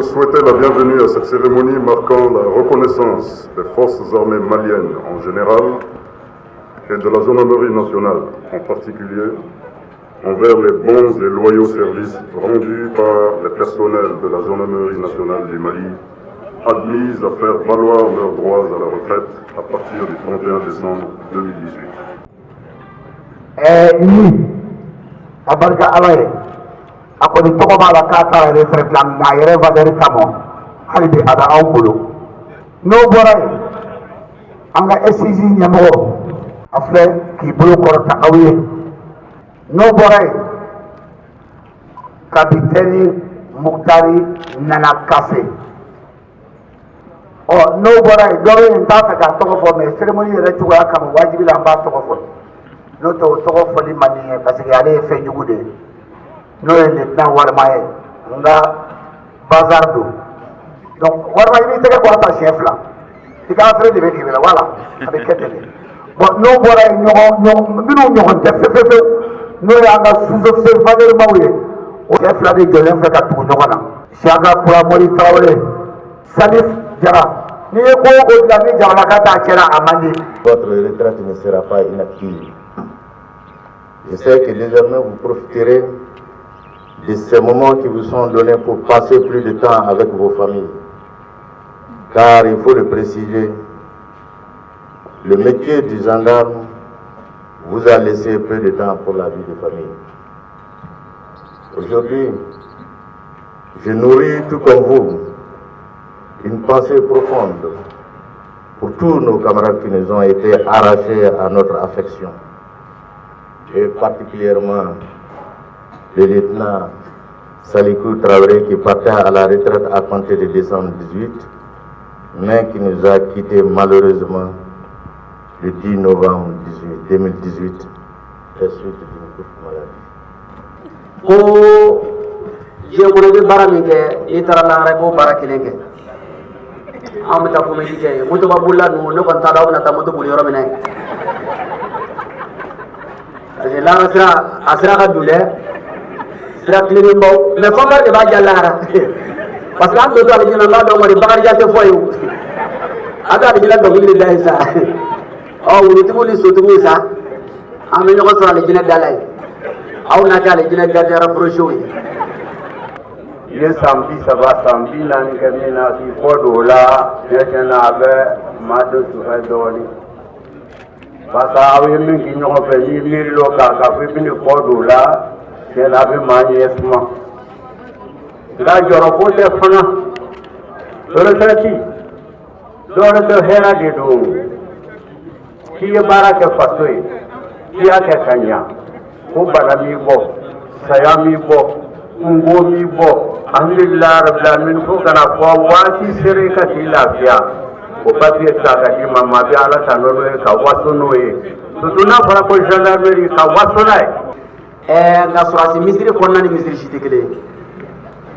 vous souhaiter la bienvenue à cette cérémonie marquant la reconnaissance des forces armées maliennes en général et de la gendarmerie nationale en particulier envers les bons et loyaux services rendus par les personnels de la gendarmerie nationale du Mali, admis à faire valoir leurs droits à la retraite à partir du 31 décembre 2018. Ni a barika Ala ye, a kɔni tɔgɔ b'a la k'a taara retraite la, nka a yɛrɛ valeur kama, hali bi a bɛ anw bolo. N'o bɔra yen, an ka SIG ɲɛmɔgɔ, a filɛ k'i bolo kɔrɔta aw ye. N'o bɔra yen, kapitɛni Mukutari Nana Kase. Ɔ, n'o bɔra yen, dɔ bɛ yen, n t'a fɛ k'a tɔgɔ fɔ, mais cérémonie yɛrɛ cogoya kama, wajibi la an b'a tɔgɔ fɔ. N'o tɛ, o tɔgɔ fɔli man di n ye, parce que ale ye fɛn jugu de ye. N'o ye lieutenant Warima ye, n ka bazar don. Donc Warima, i b'i tɛgɛ kɔrɔta siɲɛ fila, i ka affaire de bɛ k'i wele. Voilà, a bɛ kɛ ten de. Bon, n'o bɔra yen, ɲɔgɔn ɲɔgɔn minnu ɲɔgɔn tɛ fefefewu, n'o y'an ka sous-officier valeur maw ye, o cɛ fila de jɔlen filɛ ka tugu ɲɔgɔn na: Siyaka Kuramori Tarawele, Salif Jara. N'i ye ko o ko dilan ni Jaralaka t'a cɛla, a man di. Votre retraite ne sera pas inactive. Je sais que désormais vous profiterez de ces moments qui vous sont donnés pour passer plus de temps avec vos familles. Car il faut le préciser, le métier du gendarme vous a laissé peu de temps pour la vie de famille. Aujourd'hui, je nourris tout comme vous une pensée profonde pour tous nos camarades qui nous ont été arrachés à notre affection, et particulièrement le lieutenant Salikou Traoré qui partait à la retraite à compter de décembre 18, mais qui nous a quittés malheureusement le 10 novembre 18, 2018, des suite d'une courte maladie. Ko diɲɛ kɔnɔ, i bɛ baara min kɛ, n'i taara lahara, i b'o baara kelen kɛ. Anw bɛ taa comédie kɛ yen, motoba bolila ninnu, ne kɔni t'a dɔn aw bɛna taa moto boli yɔrɔ min na yen, parce que lahara sira, a sira ka dun dɛ, sira tilennen baw. Mais fanba de b'a diya lahara, parce que an dontɔ alijinɛ, n b'a dɔn kɔni, Bakarijan tɛ fɔ yen o. A bɛ alijinɛ dɔnkili de da yen sa. Ɔ, wulutigiw ni sotigiw sa, an bɛ ɲɔgɔn sɔrɔ alijinɛ da la yen. Aw na kɛ alijinɛ gardien rapproché ye. I ye san 30, san 40 kɛ min na, k'i kɔ don o la, tiɲɛ tiɲɛ na, a bɛ maa dɔ sufɛ dɔɔnin, parce que aw ye min kɛ ɲɔgɔn fɛ, n'i miiri l'o kan k'a fɔ i bɛn'i kɔ don o la, tiɲɛ na, a bɛ maa ɲɛ suma. Nka jɔrɔ ko tɛ fana, retraite dɔwɛrɛ tɛ, hɛrɛ de don. K'i ye baara kɛ faso ye, k'i y'a kɛ ka ɲa, ko bana m'i bɔ, saya m'i bɔ, kungo m'i bɔ, alhamdulilah rabbil alamin, fo kana fɔ waati sera i ka t'i lafiya, o papiye ta ka d'i ma. Maa bɛ Ala ta n'o ye ka waso n'o ye, surtout n'a fɔra ko gendarmerie, ka waso n'a ye. Ɛɛ, nka sɔrɔsi misiri kɔnɔna ni misiri si tɛ kelen ye.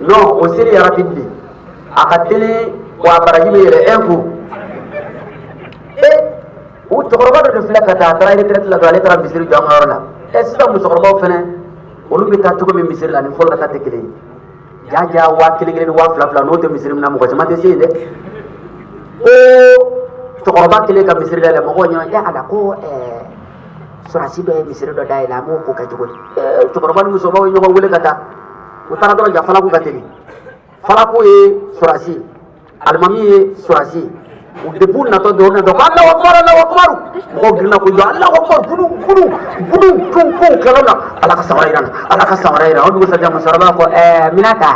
Non, o seli ye rapide de, a ka teli wa, a baraji bɛ yɛlɛ un coup. E, o cɛkɔrɔba dɔ de filɛ ka taa, a taara retraite la dɔrɔn, ale taara misiri jɔ an ka yɔrɔ la. Ɛ, sisan musokɔrɔbaw fɛnɛ, olu bɛ taa cogo min misiri la, ni fɔlɔ ka taa tɛ kelen ye. Jaja, 1000 kelen ni 2000 20, n'o tɛ misiri min na, mɔgɔ caman tɛ se yen dɛ. Ko cɛkɔrɔba kelen ka misiri dayɛlɛ, mɔgɔw ɲɛna e ala ko sɔrɔsi dɔ ye misiri dɔ dayɛlɛ, an b'o ko kɛ cogo di? Cɛkɔrɔba ni musokɔrɔbaw ye ɲɔgɔn wele ka taa, u taara dɔrɔn, ja falaku ka teli. Falaku ye sɔrɔsi, alimami ye sɔrɔsi. U depuis u natɔ dɔrɔn, natɔ ko Alahu akubaru, Alahu akubaru, mɔgɔw girinna ko jɔ, Alahu akubaru, gudu gudu gudu kun kun kɛlɛ la. Ala ka samara yira n na, Ala ka samara yira. O dugusajɛ, musokɔrɔba ko Minata,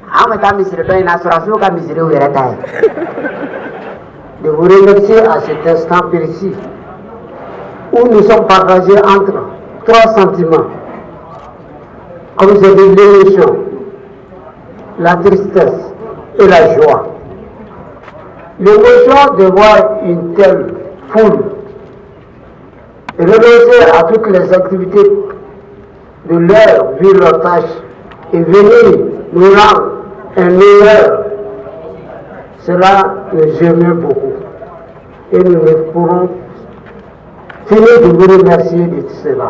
an bɛ taa misiri dɔ in na, sɔrɔsiw ka misiriw yɛrɛ ta ye. De vous remercier à cet instant précis où nous sommes partagés entre trois sentiments. Comme j'ai dit, l'émotion, la tristesse et la joie. L'émotion de voir une telle foule renoncer à toutes les activités de leur vie, leur tâche, et venir nous rendre un honneur, cela nous émeut beaucoup. Et nous ne pourrons finir de vous remercier de cela.